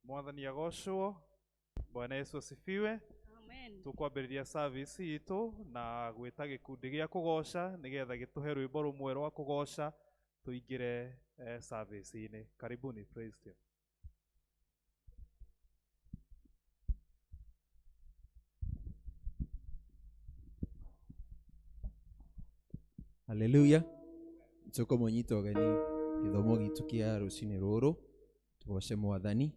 Mwathani agocwo. Bwana Yesu asifiwe. Amen. Tukwambĩrĩria service itũ na gwĩta gĩkundi gĩa kũgoca nĩgetha gĩtũhe rwĩmbo rũmwe rwa kũgoca tũingĩre service-inĩ. Karibuni, praise team. Haleluya. Tũkũmũnyita ũgeni gĩthomo gitũ kĩa rũcinĩ rũrũ, tũgoce Mwathani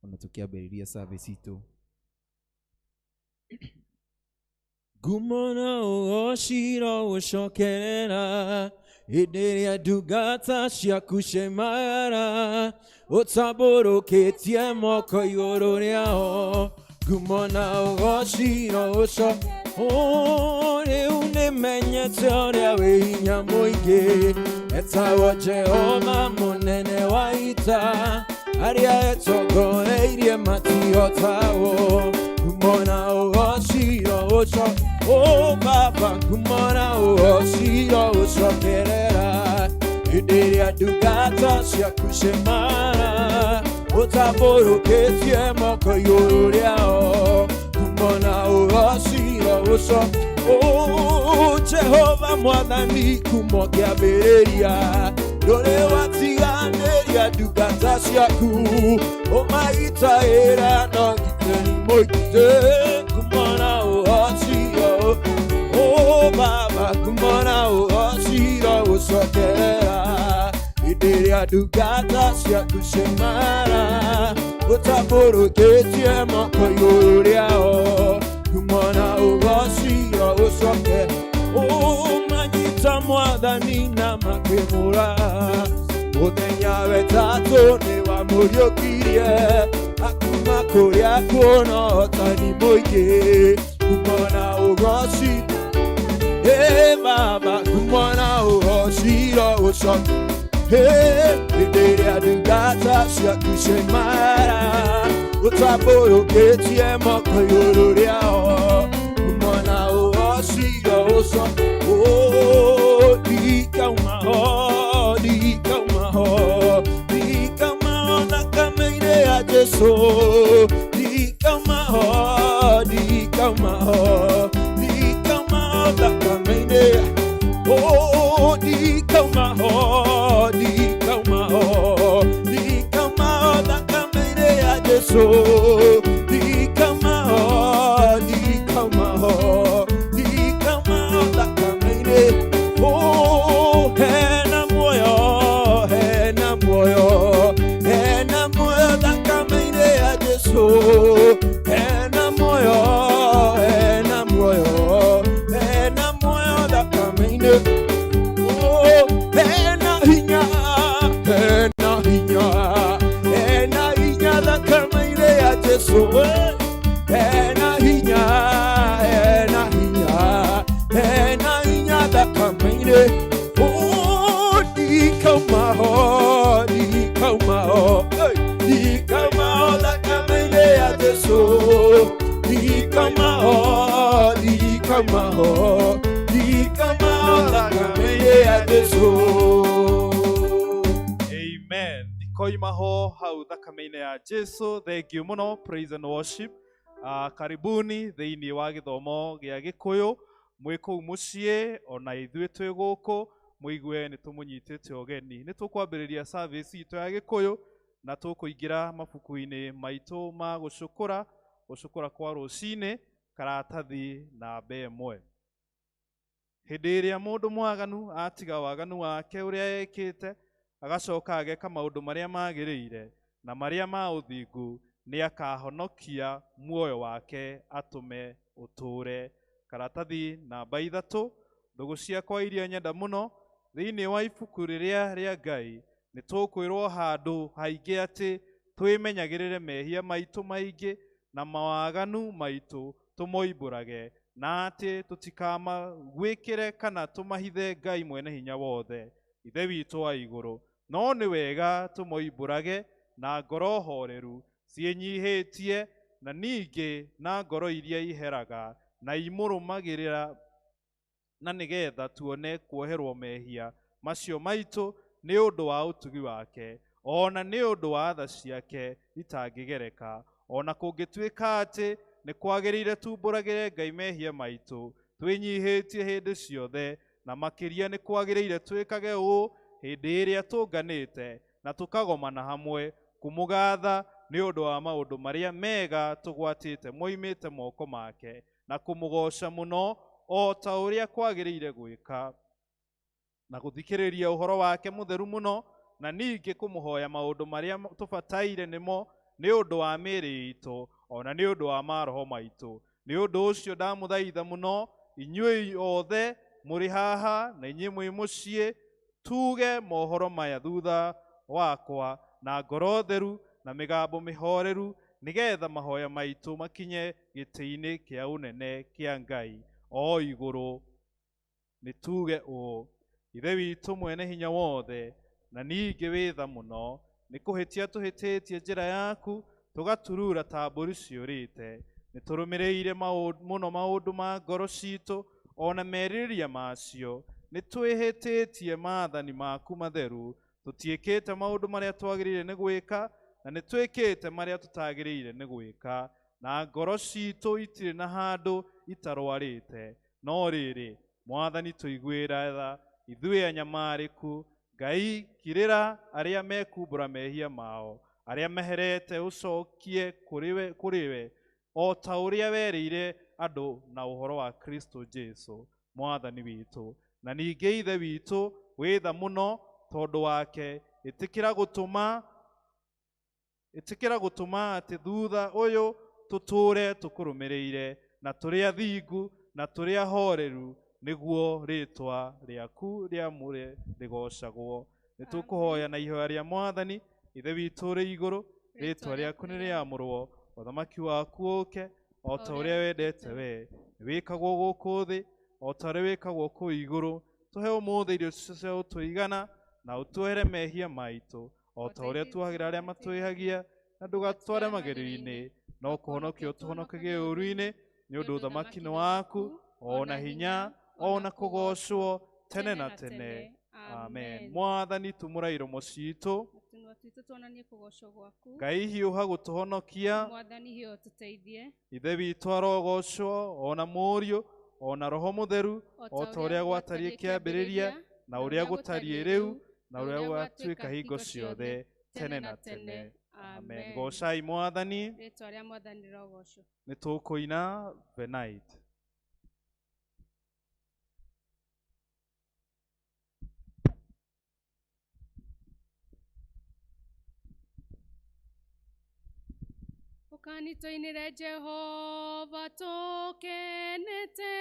ona tũkĩambĩrĩria service itũ. Ngumo na ũgoci no gũcokerera hĩndĩ ĩrĩa ndungata ciaku ciaimagara, ũtambũrũkĩtie moko igũrũ rĩao. Ngumo na ũgoci no rĩu nĩmenyete ũrĩa wĩ hinya mũingĩ, etagwo Jehova mũnene wa ita, arĩa etongoreirie matihotagwo. Ngumo na ũgoci no Oh Baba, ngumo na ũgoci no gũcokerera hĩndĩ ĩrĩa ndungata ciaku ciaimagara, ũtambũrũkĩtie moko igũrũ rĩao. Ngumo na ũgoci no Oh Jehova Mwathani, kuma kĩambĩrĩria ndũrĩ watiganĩria ndungata ciaku, ũmagitagĩra na ũgitĩri mũingĩ. Ngumo na ũgoci Oh Baba, ngumo na ũgoci no gũcokerera hĩndĩ ĩrĩa ndungata ciaku ciaimagara, ũtambũrũkĩtie moko igũrũ rĩao. Ngumo na ũgoci no gũcoke manyita Mwathani na makĩmũra, mũthenya wetatũ nĩ wamũriũkirie akuma kũrĩa kuona ũhotani mũingĩ. Ngumo na ũgoci Baba, ngumo na ũgoci no gũcoke hĩndĩ ĩrĩa ndungata ciaku ciaimagara, ũtambũrũkĩtie moko igũrũ rĩao. Ngumo na ũgoci no gũcoke ndikauma ho, ndikauma ho, ndikauma ho thakame-inĩ ya Jesũ. Ndikauma ho, ndikauma ho, ndikauma ho thakame-inĩ ya ndikauma ho, ndikauma ho, ndikauma ho thakame-inĩ ya Jesũ. Ndikauma ho, ndikauma ho, ndikauma ho thakame-inĩ. Hena muoyo, hena muoyo, hena muoyo thakame-inĩ ya Jesũ. Hena muoyo, hena muoyo, hena muoyo thakame-inĩ. Hena hinya, hena hinya, hena hinya thakame-inĩ ya Jesũ. Hena hinya, hena hinya, hena hinya thakame-inĩ. Ndikauma ho, ndikauma ho, ndikauma ho thakame-inĩ ya Jesũ. Ndikauma ho, ndikauma ho, ndikauma ho thakame-inĩ ya Jesũ. Amen. Ndikoima ho hau thakame-inĩ ya Jesu. Thank you mũno, praise and worship. Karibuni thĩinĩ wa gĩthomo gĩa Gĩkũyũ, mwĩ kũu mũciĩ ona ithuĩ twĩ gũkũ, mũigue nĩ tũmũnyitĩte ũgeni. Nĩ tũkwambĩrĩria service itũ ya Gĩkũyũ na tũkũingĩra mabuku-inĩ maitũ ma gũcũkũra, gũcũkũra kwa rũcinĩ, karatathi namba 1. Hĩndĩ ĩrĩa mũndũ mwaganu atiga waganu wake ũrĩa ekĩte, agacoka ageka maũndũ marĩa magĩrĩire na marĩa ma ũthingu, nĩ akahonokia muoyo wake atũme ũtũũre. Karatathi namba 3, ndũgũ ciakwa iria nyenda mũno, thĩinĩ wa ibuku rĩrĩa rĩa Ngai nĩ tũkwĩrwo handũ haingĩ atĩ twĩmenyagĩrĩre mehia maitũ maingĩ na mawaganu maitũ tũmoimbũrage, na atĩ tũtikamagwĩkĩre kana tũmahithe Ngai mwene hinya wothe, Ithe witũ wa igũrũ. No nĩ wega tũmoimbũrage na ngoro horeru ciĩnyihĩtie, na ningĩ na ngoro iria iheraga na imũrũmagĩrĩra, na nĩgetha tuone kuoherwo mehia macio maitũ nĩ ũndũ wa ũtugi wake, Ona nĩ ũndũ wa tha ciake itangĩgereka. Ona kũngĩtuĩka atĩ nĩ kwagĩrĩire tumbũragĩre Ngai mehia maitũ, twĩnyihĩtie hĩndĩ ciothe, na makĩria nĩ kwagĩrĩire twĩkage ũũ hĩndĩ ĩrĩa tũnganĩte na tũkagomana hamwe kũmũgatha nĩ ũndũ wa maũndũ marĩa mega tũgwatĩte moimĩte moko make, na kũmũgoca mũno o ta ũrĩa kwagĩrĩire gwĩka, na gũthikĩrĩria ũhoro wake mũtheru mũno, na ningĩ kũmũhoya maũndũ marĩa tũbataire nĩmo nĩ ũndũ wa mĩĩrĩ itũ ona nĩ ũndũ wa maroho maitũ. Nĩ ũndũ ũcio ndamũthaitha mũno inyuĩ othe mũrĩ haha na inyuĩ mwĩ mũciĩ, tuge mohoro maya thutha wakwa na ngoro theru na mĩgambo mĩhoreru, nĩgetha mahoya maitũ makinye gĩtĩ-inĩ kĩa ũnene kĩa Ngai o igũrũ. Nĩ tuge ũũ: Ithe witũ mwene hinya wothe na ningĩ wĩ tha mũno, nĩ kũhĩtia tũhĩtĩtie njĩra yaku, tũgaturura ta mbũri ciũrĩte. Nĩ tũrũmĩrĩire mũno maũndũ ma ngoro citũ ona merirĩria macio. Nĩ twĩhĩtĩtie maathani maku matheru, tũtiĩkĩte maũndũ marĩa twagĩrĩire nĩ gwĩka, na nĩ twĩkĩte marĩa tũtagĩrĩire nĩ gwĩka, na ngoro citũ itirĩ na handũ itarwarĩte. No rĩrĩ, Mwathani, tũiguĩra tha ithuĩ anyamarĩku. Ngai, kirĩra arĩa mekumbũra mehia mao, arĩa meherete ũcokie kũrĩ we, o ta ũrĩa werĩire andũ na ũhoro wa Kristo Jesu Mwathani witũ. Na ningĩ Ithe witũ wĩ tha mũno tondũ wake, ĩtĩkĩra gũtũma atĩ thutha ũyũ tũtũũre tũkũrũmĩrĩire, na tũrĩ athingu na tũrĩ ahoreru, nĩguo rĩĩtwa rĩaku rĩamũre rĩgoocagwo. Nĩ tũkũhoya na ihoya rĩa Mwathani. Ithe witũ ũrĩ igũrũ, rĩĩtwa rĩaku nĩ rĩamũrwo, ũthamaki waku ũũke o ta ũrĩa wendete we, wĩkagwo gũkũ thĩ o ta ũrĩa wĩkagwo kũu igũrũ. Tũhe ũmũthĩ irio cia ũtũigana, na ũtuohere mehia maitũ o ta ũrĩa tuohagĩra arĩa matwĩhagia, na ndũgatware magerio-inĩ, no kũhonokia ũtũhonokagie ũũru-inĩ, nĩ ũndũ ũthamaki nĩ waku, o na hinya, o na kũgoocwo tene na tene. Amen. Mwathani, tumũra iromo citũ, Tũnua twitũ tuonanie kũgoocwo gwaku. Ngai hiũha gũtũhonokia. Mwathani hiũha ũtũteithie. Ithe witũ arogocwo, o na Mũriũ, o na Roho Mũtheru, o ta ũrĩa gwatariĩ kĩambĩrĩria, na ũrĩa gũtariĩ rĩu, na ũrĩa gũgatuĩka hingo ciothe, tene na tene. Amen. Gocai Mwathani. Rĩĩtwa rĩa Mwathani rĩrogocwo. Nĩ tũkũina The Night. Ũkani tũinĩre Jehova tũkenete,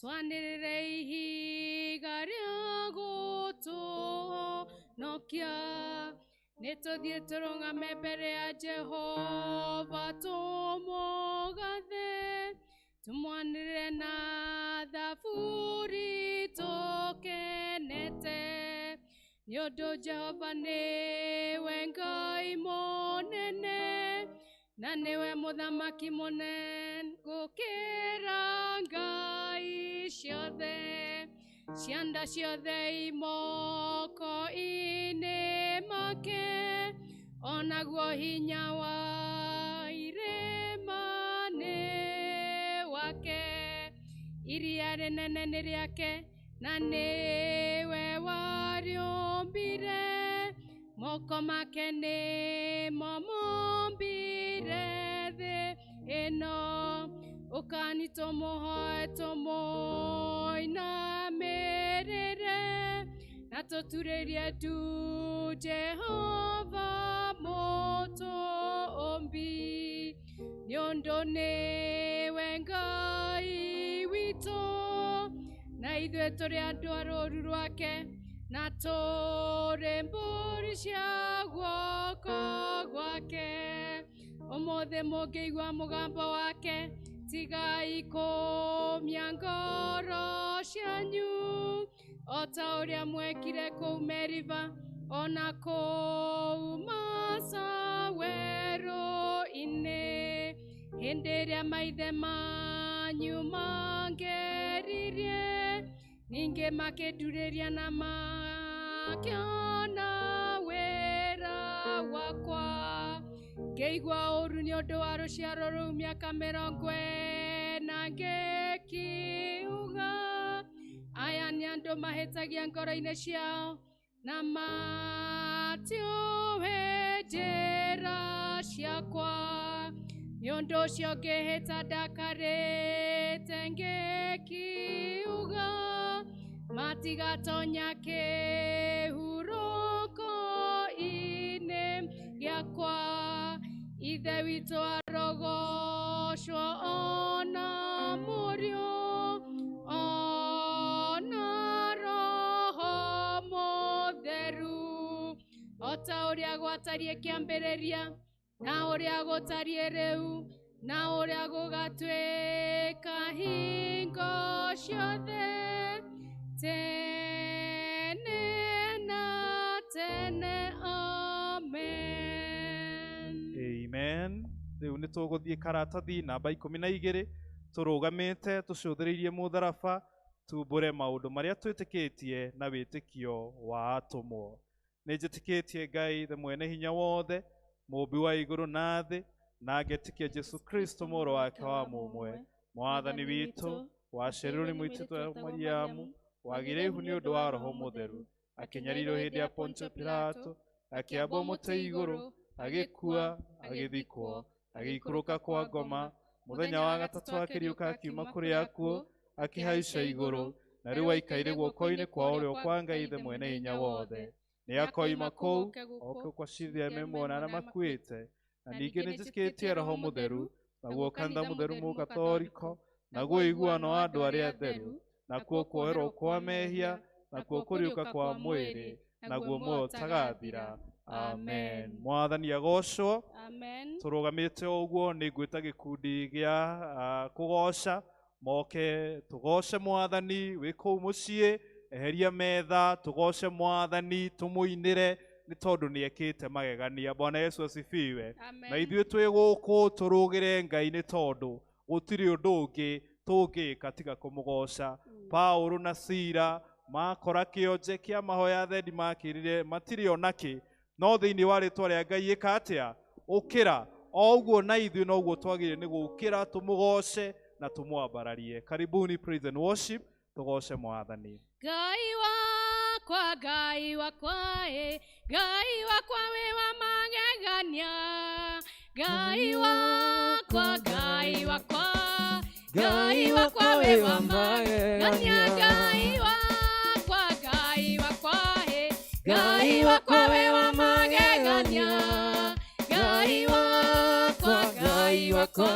twanĩrĩre ihiga rĩa gũtũhonokia. Nĩ tũthiĩ tũrũgame mbere ya Jehova tũmũgathe, tũmwanĩrĩre na thaburi tũkenete. Nĩ ũndũ Jehova nĩwe Ngai mũnene, na nĩwe mũthamaki mũnene gũkĩra ngai ciothe. Cianda ciothe imoko-inĩ make, onaguo hinya wa irĩma nĩ wake. Iria rĩnene nĩ rĩake, na nĩwe warĩũmbire, moko make nĩmo mombire thĩ ĩno. Ũkani tũmũhoe tũmũinamĩrĩre, na tũturĩrie ndu Jehova mũtũũmbi, nĩ ũndũ nĩwe Ngai witũ, na ithuĩ tũrĩ andũ a rũũru rwake, na tũrĩ mbũri cia guoko gwake. Ũmũthĩ mũngĩigua mũgambo wake, tigai kũũmia ngoro cianyu, o ta ũrĩa mwekire kũu Meriba, ona kũu Masa werũ-inĩ, hĩndĩ ĩrĩa maithe manyu mangeririe, ningĩ makĩndurĩria na makĩona wĩra Wakwa ngĩigua ũũru nĩ ũndũ wa rũciaro rũu mĩaka 40 ngĩkiuga aya nĩ andũ mahĩtagia ngoro-inĩ ciao na matiũĩ njĩra ciakwa nĩ ũndũ ũcio ngĩhĩta ndakarĩte ngĩkiuga matigatonya kĩhurũko-inĩ gĩakwa. Ithe witũ arogocwo ona Mũriũ ona Roho Mũtheru, o ta ũrĩa gwatariĩ kĩambĩrĩria na ũrĩa gũtariĩ rĩu na ũrĩa gũgatuĩka hingo ciothe tene na tene. Amen. Amen. Rĩu nĩ tũgũthiĩ karatathi namba 12 tũrũgamĩte tũcũthĩrĩirie mũtharaba tumbũre maũndũ marĩa twĩtĩkĩtie na wĩtĩkio wa atũmwo. Nĩ njĩtĩkĩtie Ngai the mwene hinya wothe, mũũmbi wa igũrũ na thĩ, na ngetĩkia Jesũ Kristo mũrũ wake wa mũmwe, Mwathani witũ, waciarirwo nĩ mũitĩtwo Mariamu, wagĩire ihu nĩ ũndũ wa Roho Mũtheru, akĩnyarirwo hĩndĩ ya Pontio Pilato, akĩambwo mũtĩ igũrũ, agĩkua, agĩthikwo, agĩikũrũka kwa ngoma, mũthenya wa gatatũ akĩriũka akiuma kũrĩ akuũ, akĩhaica igũrũ, na rĩu aikaire guoko-inĩ kwa ũrĩo kwa Ngai Ithe mwene hinya wothe. Nĩ akoima kũu oke gwacirithia arĩa me muoyo na arĩa makuĩte. Na ningĩ nĩ njĩtĩkĩtie Roho Mũtheru, naguo kanitha mũtheru mũkatoriko, naguo ũiguano wa andũ arĩa atheru, nakuo kuoherwo kwa mehia, nakuo kũriũka kwa mwĩrĩ, naguo muoyo ũtagathira. Amen. Mwathani agocwo. Amen. Tũrũgamĩte o ũguo nĩ ngwĩta gĩkundi gĩa kũgoca moke tũgoce Mwathani wĩ kũu mũciĩ, eheria metha tũgoce Mwathani tũmũinĩre nĩ tondũ nĩ ekĩte magegania. Bwana Yesu asifiwe. Amen. Na ithuĩ twĩ gũkũ tũrũgĩre Ngai nĩ tondũ gũtirĩ ũndũ ũngĩ tũngĩka tiga kũmũgoca. Paũlũ na Sila makora kĩonje kĩa mahoya thendi makĩrire matirĩ ona kĩ, no thĩinĩ wa rĩtwa rĩa Ngai ĩka atĩa? Ũkĩra. O ũguo na ithuĩ noguo twagĩrĩire nĩ gũkĩra tũmũgoce na tũmwambararie. Karibuni praise and worship, tũgoce Mwathani. Ngai wakwa, Ngai wakwa, ĩ, Ngai wakwa wĩ wa magegania. Ngai wakwa, Ngai wakwa, Ngai wakwa wĩ wa magegania. Ngai wakwa, Ngai wakwa, ĩ, Ngai wakwa wĩ wa magegania. Ngai wakwa, Ngai wakwa,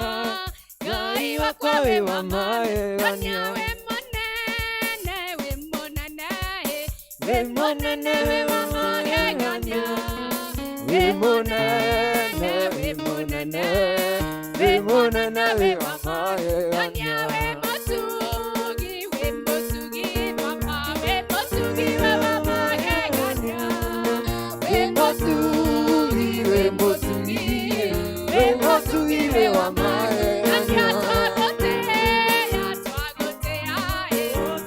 Ngai wakwa wĩ wa magegania. Wĩ mũnene, wĩ mũnene, ĩ, wĩ mũnene wĩ wa magegania. Wĩ mũnene, wĩ mũnene, wĩ mũnene wĩ wa magegania. Wĩ mũtugi, wĩ mũtugi, Baba, wĩ mũtugi wĩ wa magegania. Wĩ mũtugi, wĩ mũtugi, wĩ mũtugi wĩ wa magegania. Twagũtĩĩa, twagũtĩĩa, ĩ,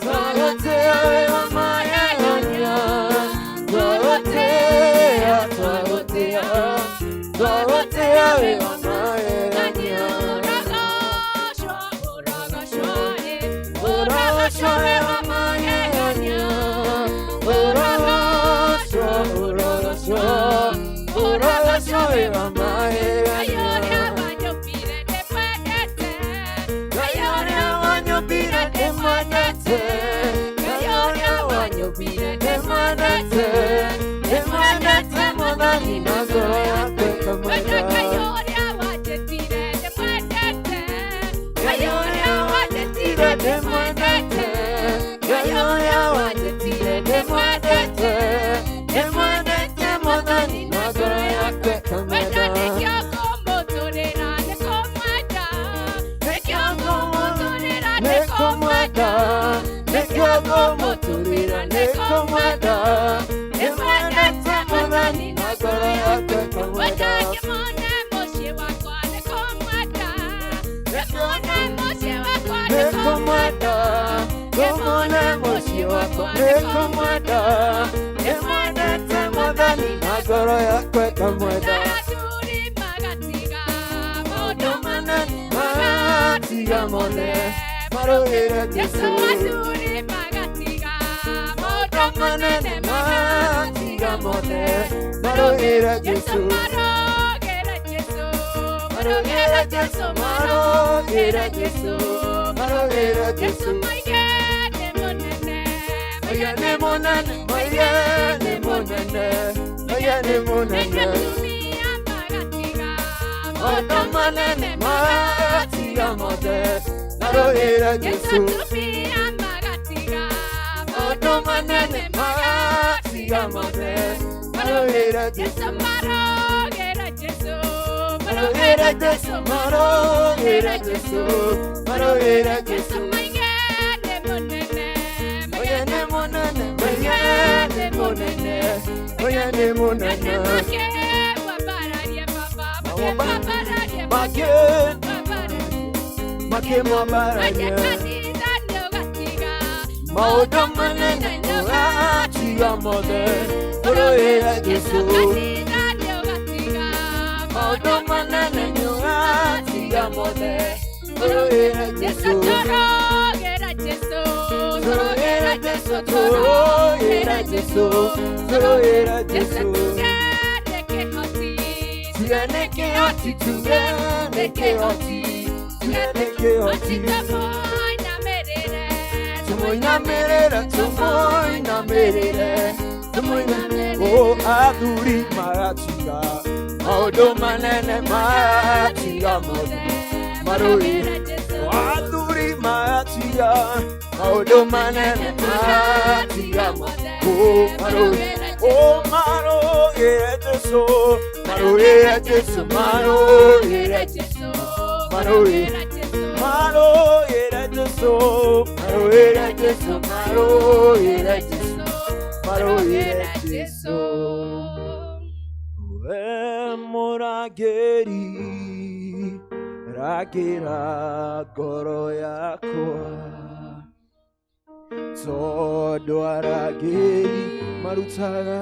Twagũtĩĩa wĩ wa magegania. Twagũtĩĩa, twagũtĩĩa, twagũtĩĩa wĩ wa magegania. Ũrogocwo, ũrogocwo, ĩ, Ũrogocwo wĩ wa magegania. Ũrogocwo, ũrogocwo, ũrogocwo wĩ wa magegania. Ngai ũrĩa wanyũmbire ndĩmwendete. Ngai ũrĩa wanyũmbire ndĩmwendete. Ngai ũrĩa wanyũmbire ndĩmwendete. Ndĩmwendete Mwathani na ngoro yakwa ĩkamwenda. Ngai ũrĩa wanjĩtire ndĩmwendete. Ngai ũrĩa wanjĩtire ndĩmwendete. Ngai ũrĩa wanjĩtire ndĩmwendete. Ndĩmwendete Mwathani na ngoro yakwa Wenda ĩkamwenda. nĩkĩo ngũmũtũrĩra nĩkũmwenda. Nĩkĩo ngũmũtũrĩra Nĩkũmwenda, nĩkĩo ngũmũtũrĩra nĩkũmwenda. Ndĩmwendete Mwathani na ngoro yakwa Wenda ĩkamwenda. ngĩmone mũciĩ wakwa nĩkũmwenda. Ngĩmone mũciĩ wakwa Nĩkũmwenda, ngũmwona mũciĩ wakwa nĩkũmwenda. Ndĩmwendete Mwathani na ngoro yakwa ĩkamwenda. Magatiga mothe marũĩre Jesu Jesũ athuri magatiga maũndũ manene Magatiga magatiga mothe mothe marũĩre Jesu Jesũ marogera Jesu marũĩre marogera Jesũ Jesu marũĩre marogera Jesũ Jesu marũĩre Jesu Jesũ maige nĩ mũnene Oya nĩ mũnene oya nĩ mũnene oya nĩ mũnene atumia magatiga maũndũ maũndũ manene manene magatiga magatiga mothe mothe marũĩre Jesu Jesũ atumia magatiga maũndũ maũndũ manene manene magatiga magatiga mothe mothe marũĩre Jesu Jesũ marogera Jesu marũĩre marogera Jesũ Jesu marũĩre marogera Jesũ Jesu marũĩre Jesu Jesũ maige nĩ mũnene oya maige nĩ nĩ mũnene maige oya nĩ nĩ mũnene mũnene oya nĩ nene mũnene makĩmwambararia baba makĩmwambararia Make makĩmwambararia makĩmwambararia Aje kanitha nĩũgatiga maũndũ maũndũ manene manene ũgatiga nĩũgatiga mothe mothe ũrũĩre Jesu Jesũ kanitha nĩũgatiga maũndũ maũndũ manene manene nĩũgatiga nĩũgatiga mothe mothe ũrũĩre Jesu Jesũ tũrogera Jesu tũrũĩre tũrogera Jesũ Jesu tũrũĩre tũrogera Jesũ Jesu tũrũĩre Jesu Jesũ tuge nĩ kĩhoti tuge nĩ kĩhoti tuge nĩ kĩhoti tuge nĩ kĩhoti tũmũinamĩrĩre tũmũinamĩrĩre tũmũinamĩrĩre tũmũinamĩrĩre o athuri magatiga maũndũ manene magatiga mothe marũĩre athuri magatiga maũndũ manene magatiga mothe o marũĩre o marũĩre Jesũ marũĩre Jesũ marũĩre marũĩre marũĩre Jesũ marũĩre Jesũ marũĩre Jesũ marũĩre Jesũ we mũrangĩri rangĩra ngoro yakwa tondũ arangĩri marutaga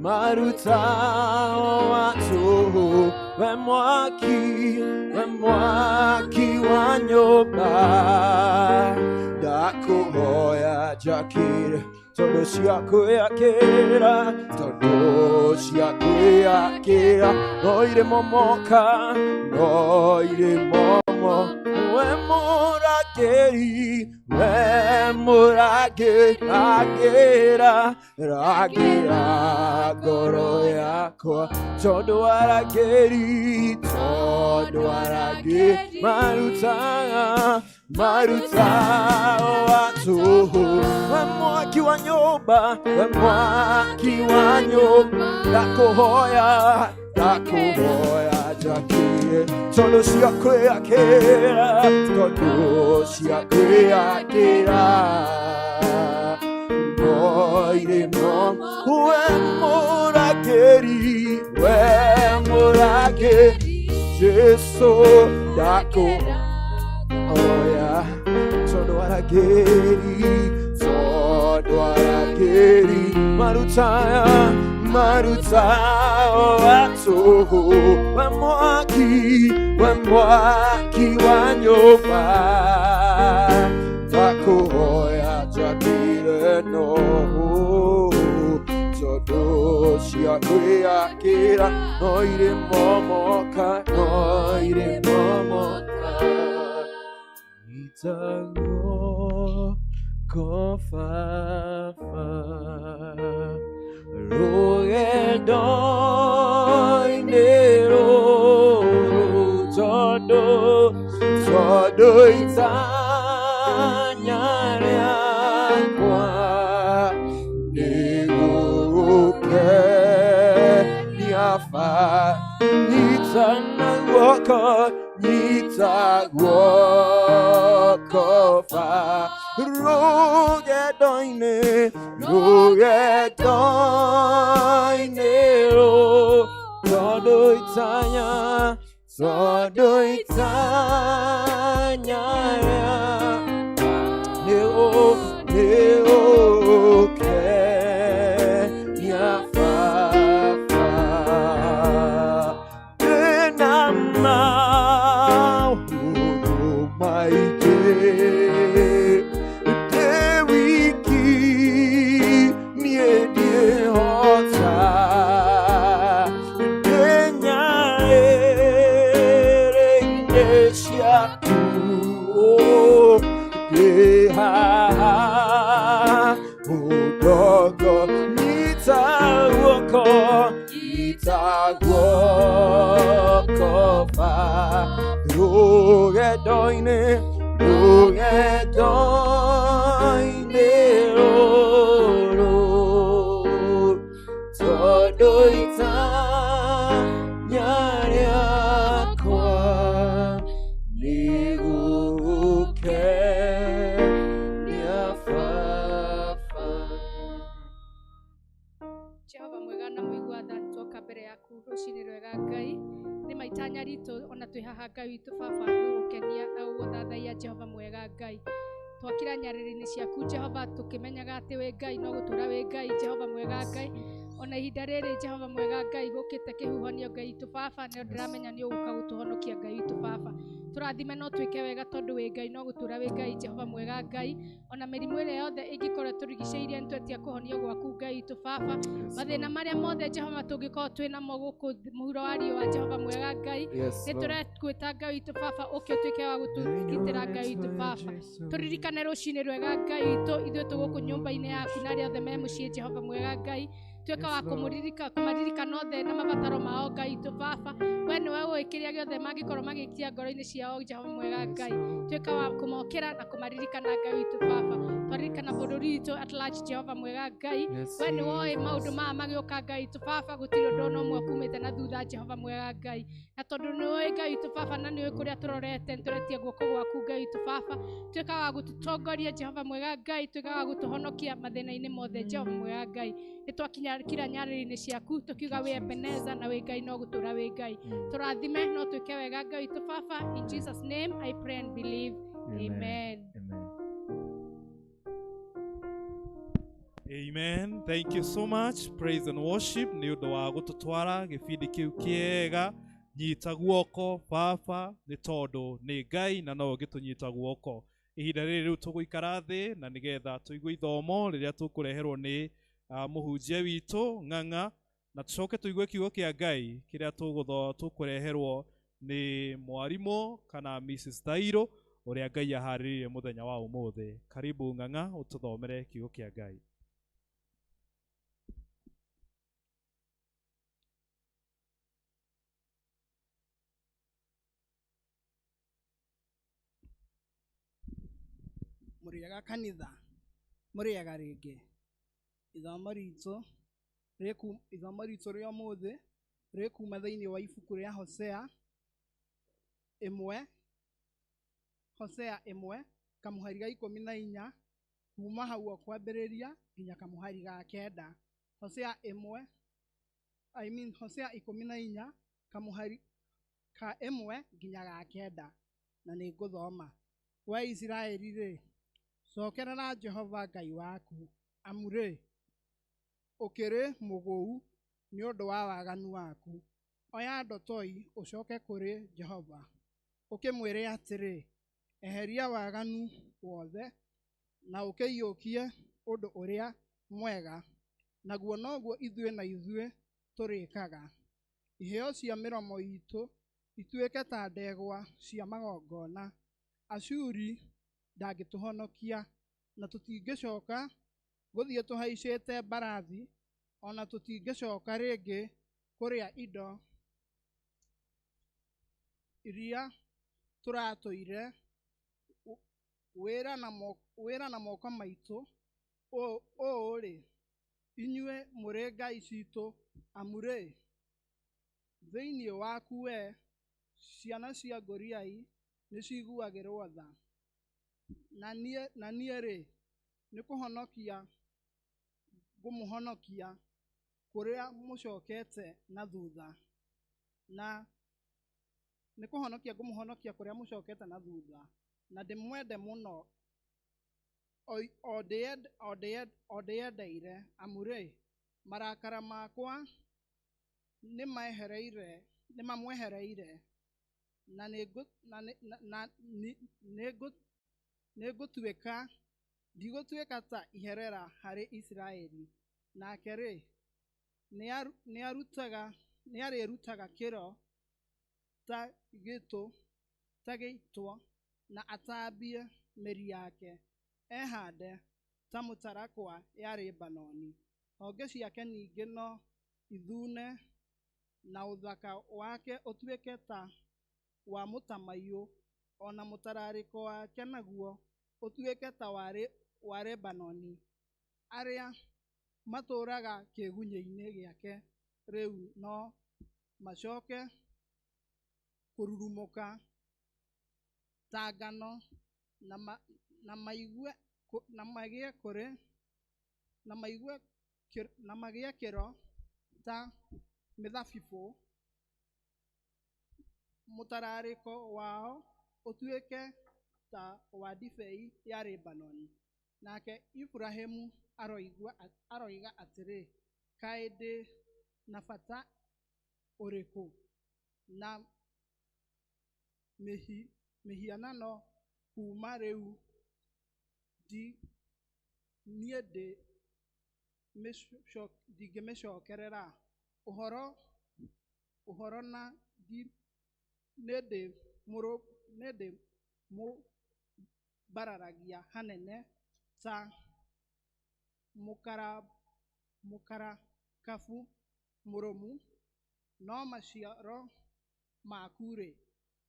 marutao wa tũhũ we mwaki wa nyũmba ndakũhoya njakĩre tondũ ciakwĩakĩra tondũ ciakwĩakĩra no irĩ momoka no irĩ momo we mũrangĩri we mũrangĩri rangĩra rangĩra ngoro yakwa tondũ arangĩri marutaga marutao wa tũhũ we mwaki wa nyũmba we mwaki wa nyũmba ndakũhoya ndakũhoya njakĩre tondũ ciakwĩakĩra tondũ ciakwĩakĩra no irĩ mo we mũrangĩri we mũrangĩri Jesũ ndakũhoya tondũ arangĩri marutaga marutao wa tũhũ we mwaki wa nyũmba ndakũhoya njakĩre no tondũ ciakwĩakĩra no irĩ momoka no irĩ momoka Itago kofafa rũgendo-inĩ rũrũ tondũ tondũ itanya rĩakwa nĩ gũgũkenia ba nyita na guoko nyita guoko ba rũgendo-inĩ rũgendo-inĩ rũrũ tondũ itanya nĩ ũkenia baba ndĩna maũndũ maingĩ Nyita guoko Baba rũgendo-inĩ rũgendo-inĩ rũrũ tondũ itanya rĩakwa nĩ gũgũkenia Baba. Jehova mwega na mũigua tha, twoka mbere yaku rũcinĩ rwega Ngai. Nĩ maitanya ritũ ona twĩ haha Ngai witũ Baba gũgũkenia na gũgũthathaiya Jehova mwega Ngai. Twakira nyarĩrĩ-inĩ ciaku Jehova tũkĩmenyaga atĩ wĩ Ngai no gũtũra wĩ Ngai Jehova mwega Ngai. Ona ihinda rĩrĩ Jehova mwega Ngai gũkĩte kĩhuhonio Ngai witũ Baba nĩ ndĩramenya nĩ ũgũka gũtũhonokia Ngai witũ Baba. Tũrathime no twĩke wega tondũ wĩ Ngai no gũtũra wĩ Ngai Jehova mwega Ngai. Ona mĩrimũ ĩrĩa yothe ĩngĩkorwo tũrigicĩirie nĩ twetia kũhonio gwaku Ngai witũ Baba. Mathĩna marĩa mothe Jehova tũngĩkorwo twĩ namo gũkũ mũhuro wa riũa Jehova mwega Ngai. Yes, Nĩ Lord. tũrekwĩta Ngai witũ Baba ũke ũtuĩke wa gũtũgitĩra Ngai witũ Baba. Tũririkane rũcinĩ rwega Ngai witũ ithuĩ tũgũkũ nyũmba-inĩ yaku na arĩa othe me mũciĩ Jehova mwega Ngai. Tuĩka wa Yes, Lord. kũmaririkana othe na mabataro mao Ngai witũ Baba. We nĩwe ũĩ kĩrĩa gĩothe mangĩkorwo magĩkia ngoro-inĩ ciao Jehova mwega Ngai. Tuĩka wa kũmokĩra na kũmaririkana Ngai witũ Baba. Twaririkana bũrũri witũ at large Jehova mwega Ngai. Yes, We nĩwe ũĩ maũndũ Jesus. maya magĩũka Ngai witũ Baba gũtirĩ ũndũ ona ũmwe ũkumĩte na thutha Jehova mwega Ngai. Na tondũ nĩũĩ Ngai witũ Baba na nĩũĩ kũrĩa tũrorete nĩtũretie guoko gwaku Ngai witũ Baba. Tuĩka wa gũtũtongoria Jehova mwega Ngai, tuĩka wa gũtũhonokia mathĩna-inĩ mothe Jehova mwega Ngai. Nĩtwakinya kira nyarĩrĩ-inĩ ciaku tũkiuga wĩ Ebeneza na wĩ Ngai no gũtũra wĩ Ngai. Tũrathime no twĩke wega Ngai witũ Baba. In Jesus name I pray and believe. Amen. Amen. Amen. Thank you so much. Praise and worship. Nĩ ũndũ wa gũtũtwara gĩbindi kĩu kĩega. Nyita guoko Baba nĩ tondũ nĩ Ngai na no ũngĩtũnyita guoko. Ihinda rĩrĩ rĩu tũgũikara thĩ na nĩgetha tũigue ithomo rĩrĩa tũkũreherwo nĩ mũhunjia witũ Ng'ang'a na tũcoke tũigue kiugo kĩa Ngai kĩrĩa tũkũreherwo nĩ mwarimũ kana Mrs. Thairũ ũrĩa Ngai aharĩrĩirie mũthenya wa ũmũthĩ. Karibu Ng'ang'a ũtũthomere kiugo kĩa Ngai. Mũrĩega kanitha, mũrĩega rĩngĩ. Ithomo ritũ rĩa ũmũthĩ rĩkuma thĩinĩ wa ibuku rĩa Hosea 1 kamũhari ga 14 kuma hau o kwambĩrĩria nginya kamũhari ga 9. Hosea 14 kamũhari ka 1 nginya ga 9 na nĩ ngũthoma. We Isiraeli rĩ, cokerera Jehova Ngai waku, amu rĩ, ũkĩrĩ mũgũu nĩ ũndũ wa waganu waku. Oya ndotoi ũcoke kũrĩ Jehova, ũkĩmwĩre atĩrĩ, eheria waganu wothe na ũkĩiyũkie ũndũ ũrĩa mwega, naguo noguo ithuĩ na ithuĩ tũrĩkaga. Iheo cia mĩromo itũ ituĩke ta ndegwa cia magongona. Ashuri ndangĩtũhonokia, na tũtingĩcoka gũthiĩ tũhaicĩte mbarathi, ona tũtingĩcoka rĩngĩ kũrĩa indo iria tũratũire wĩra na moko maitũ. Ũũ-rĩ, inyuĩ mũrĩ ngai citũ, amu rĩ, thĩinĩ waku we ciana cia ngũriai nĩciguagĩrwo tha. Na niĩ rĩ, nĩ kũhonokia ngũmũhonokia kũrĩa mũcokete na thutha. Na nĩ kũhonokia ngũmũhonokia kũrĩa mũcokete na thutha, na ndĩmwende mũno o ndĩendeire, amu rĩ, marakara makwa nĩmamwehereire, na nĩngũtuĩka ndigũtuĩka ta iherera harĩ Isiraeli. Nake rĩ, nĩarĩrutaga kĩro ta gĩitwo na atambie mĩri yake, ehande ta mũtarakwa ya Lebanoni. Honge ciake ningĩ no ithune Na ũthaka wake ũtuĩke ta wa mũtamaiyũ, o na mũtararĩko wake naguo ũtuĩke ta wa Lebanoni. Arĩa matũũraga kĩĩgunyĩ-inĩ gĩake rĩu no macoke kũrurumũka ta ngano, na maigue na magĩe kũrĩ na maigue na magĩe kĩro ta mĩthabibũ, mũtararĩko wao ũtuĩke ta wa ndibei ya Lebanoni. Nake Iburahĩmu aroiga atĩrĩ, kaĩ ndĩ na bata ũrĩkũ na mĩhianano kuuma rĩu niĩ ndingĩmĩcokerera? Ũhoro na nĩndĩmũmbararagia hanene ta mũkarakabu mũrũmu, no maciaro maku-rĩ,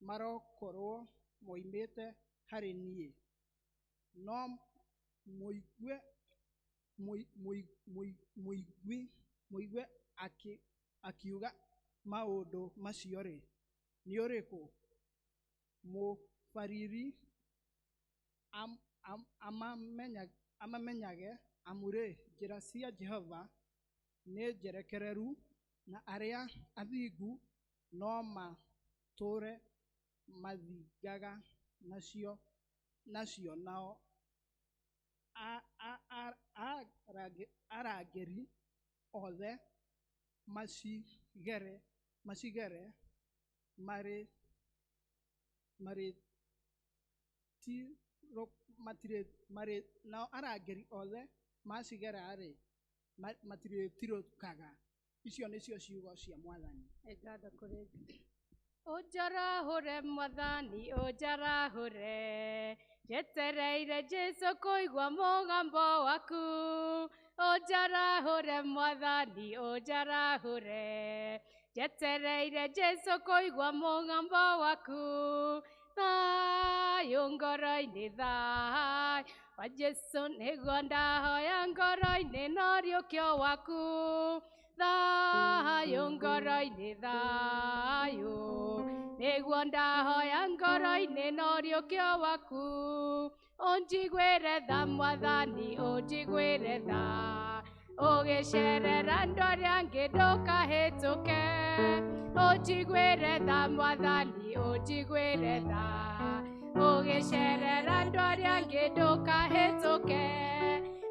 marokorwo moimĩte harĩ niĩ. No mũigue akiuga maũndũ macio-rĩ, nĩ ũrĩkũ mũbariri amamenyage? Amu-rĩ, njĩra cia Jehova nĩ njerekereru, na arĩa athingu no matũũre mathingaga nacio, nao arangĩri othe macigere nao arangĩri othe macigera-rĩ, matirĩtirũkaga. Icio nĩcio ciugo cia Mwathani. Ngatho kũrĩ Ngai. Ũnjarahũre Mwathani, ũnjarahũre, njetereire Jesũ kũigua mũgambo waku. Ũnjarahũre Mwathani, ũnjarahũre, njetereire Jesũ kũigua mũgambo waku. Thayũ ngoro-inĩ, thayũ wa Jesũ nĩguo ndahoya ngoro-inĩ, no riũkio waku. Thayũ ngoro-inĩ, thayũ nĩguo ndahoya ngoro-inĩ, no riũkio waku. Ũnjiguĩre tha Mwathani, ũnjiguĩre tha, ũgĩcerera andũ arĩa angĩ ndũkahĩtũke. Ũnjiguĩre tha Mwathani, ũnjiguĩre tha, ũgĩcerera andũ arĩa angĩ ndũkahĩtũke.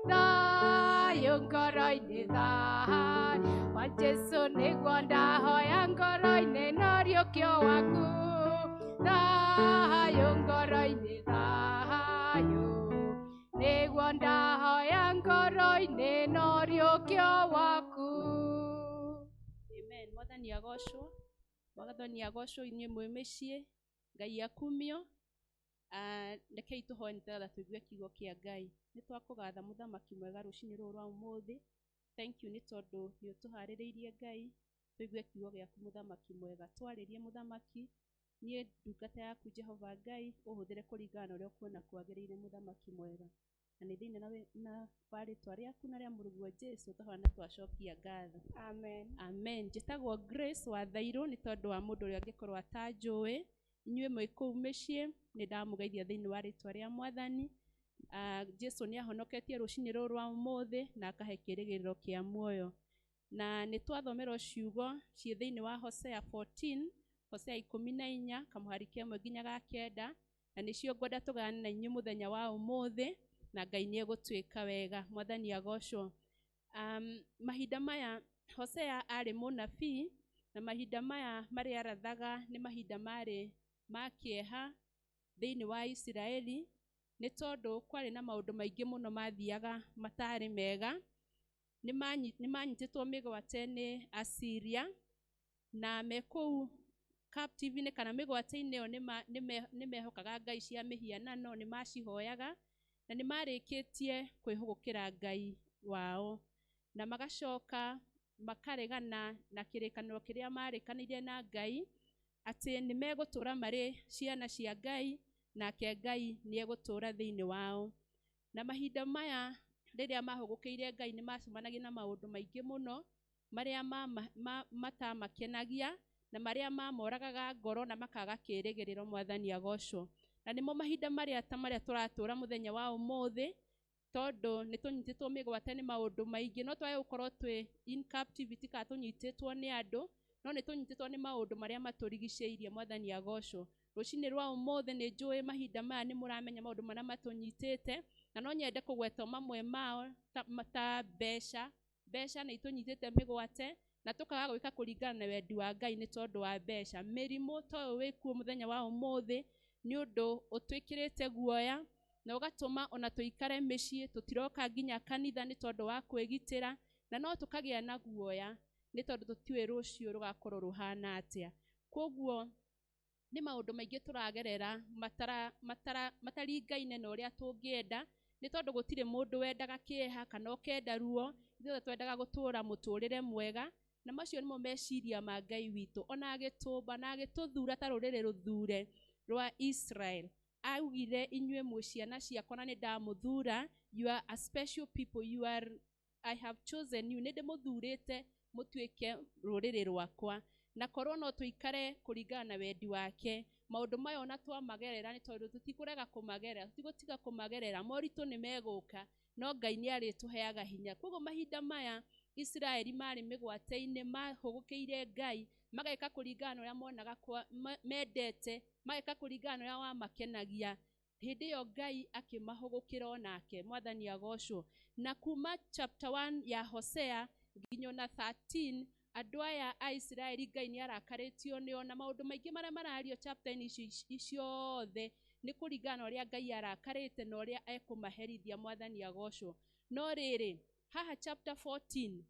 Thayũ ngoro-inĩ, thayũ wa Jesũ nĩguo ndahoya ngoro-inĩ, no riũkio waku. Thayũ ngoro-inĩ, thayũ nĩguo ndahoya ngoro-inĩ, no riũkio waku. Amen. Mwathani agocwo. Mwathani agocwo inyuĩ mwĩ mĩciĩ. Ngai akumio. Rekei tũhoe nĩgetha tũigue kiugo kĩa Ngai. Nĩ twakũgatha mũthamaki mwega rũcinĩ rũrũ rwa ũmũthĩ. Thank you nĩ tondũ nĩ ũtũharĩrĩirie Ngai tũigue kiugo gĩaku mũthamaki mwega. Twarĩrie mũthamaki, niĩ ndungata yaku Jehova Ngai, ũhũthĩre kũringana na ũrĩa ũkuona kwagĩrĩire mũthamaki mwega. Na nĩ thĩinĩ na wa rĩtwa rĩaku na rĩa mũrũguo Jesũ twahoya na twacokia ngatho. Amen. Amen. Njĩtagwo Grace wa Thairũ nĩ tondũ wa mũndũ ũrĩa angĩkorwo atanjũĩ. Inyuĩ mwĩ kũu mĩciĩ nĩ ndamũgeithia thĩinĩ wa rĩtwa rĩa Mwathani. Jesũ nĩ ahonoketie rũcinĩ rũrũ rwa ũmũthĩ na akahe kĩĩrĩgĩrĩro kĩa muoyo. Na nĩ twathomerwo ciugo ciĩ thĩinĩ wa Hosea 14, Hosea 14, kamũhari kemwe nginya ga 9, na nĩcio ngwenda tũgayane na inyuĩ mũthenya wa ũmũthĩ, na Ngai nĩ egũtwĩka wega. Mwathani agocwo. Mahinda maya Hosea arĩ mũnabii, na mahinda maya marĩa arathaga nĩ mahinda marĩ ma kĩeha thĩinĩ wa Isiraeli, nĩ tondũ kwarĩ na maũndũ maingĩ mũno mathiaga matarĩ mega. Nĩ manyitĩtwo mĩgwate nĩ Asiria, na me kũu captive-inĩ kana mĩgwate-inĩ ĩyo nĩ mehokaga ngai cia mĩhianano, nĩ macihoyaga, na nĩ marĩkĩtie kwĩhũgũkĩra Ngai wao. Na magacoka Makaregana na kĩrĩkanĩro kĩrĩa marĩkanĩire na Ngai atĩ nĩ megũtũũra marĩ ciana cia Ngai, nake Ngai nĩ egũtũũra thĩinĩ wao. Na mahinda maya rĩrĩa mahũgũkĩire Ngai nĩ macemanagia na maũndũ maingĩ mũno marĩa matamakenagia na marĩa mamoragaga ngoro na makaga kĩĩrĩgĩrĩro. Mwathani agocwo. Na nĩmo mahinda marĩa ta marĩa tũratũra mũthenya wa ũmũthĩ, tondũ nĩ tũnyitĩtwo mĩgwate nĩ maũndũ maingĩ. No twage gũkorwo twĩ in captivity kana tũnyitĩtwo nĩ andũ, no nĩ tũnyitĩtwo nĩ maũndũ marĩa matũrigicĩirie. Mwathani agocwo. Rũcinĩ rwa ũmũthĩ nĩ njũĩ mahinda maya nĩ mũramenya maũndũ marĩa matũnyitĩte, na no nyende kũgweta mamwe mao ta mbeca. Mbeca nĩ itũnyitĩte mĩgwate na tũkaga gwĩka kũringana na wendi wa Ngai nĩ tondũ wa mbeca. Mĩrimũ ta ũyũ wĩkuo mũthenya wa ũmũthĩ nĩ ũndũ ũtwĩkĩrĩte guoya na ũgatũma ona tũikare mĩciĩ, tũtiroka nginya kanitha nĩ tondũ wa kwĩgitĩra, na no tũkagĩa na guoya nĩ tondũ tũtiũĩ rũciũ rũgakorwo rũhana atĩa. Koguo nĩ maũndũ maingĩ tũragerera mataringaine na ũrĩa tũngĩenda, nĩ tondũ gũtirĩ mũndũ wendaga kĩeha kana ũkenda ruo. Ithuothe twendaga gũtũũra mũtũũrĩre mwega, na macio nĩmo meciria ma Ngai witũ. Ona agĩtũmba na agĩtũthura ta rũrĩrĩ rũthure rwa Israel, augire inyuĩ mwĩ ciana ciakwa na nĩ ndamũthura, you are a special people, you are, I have chosen you, nĩ ndĩmũthurĩte mũtuĩke rũrĩrĩ rwakwa. Na korwo no tũikare kũringana na wendi wake, maũndũ maya ona twamagerera, nĩ tondũ tũtikũrega kũmagerera, tũtigũtiga kũmagerera, moritũ nĩ megũka, no Ngai nĩ arĩtũheaga hinya. Koguo mahinda maya Isiraeli marĩ mĩgwate-inĩ, mahũgũkĩire Ngai, mageka kũringana na ũrĩa monaga mendete, mageka kũringana na ũrĩa wamakenagia. Hĩndĩ ĩyo Ngai akĩmahũgũkĩra onake. Mwathani agocwo. Na kuma chapter 1 ya Hosea nginya ona 13, andũ aya a Isiraeli Ngai nĩ arakarĩtio nĩo, na maũndũ maingĩ marĩa marario chapter-inĩ ici ciothe nĩ kũringana na ũrĩa Ngai arakarĩte na ũrĩa ekũmaherithia. Mwathani agocwo. No rĩrĩ, haha chapter 14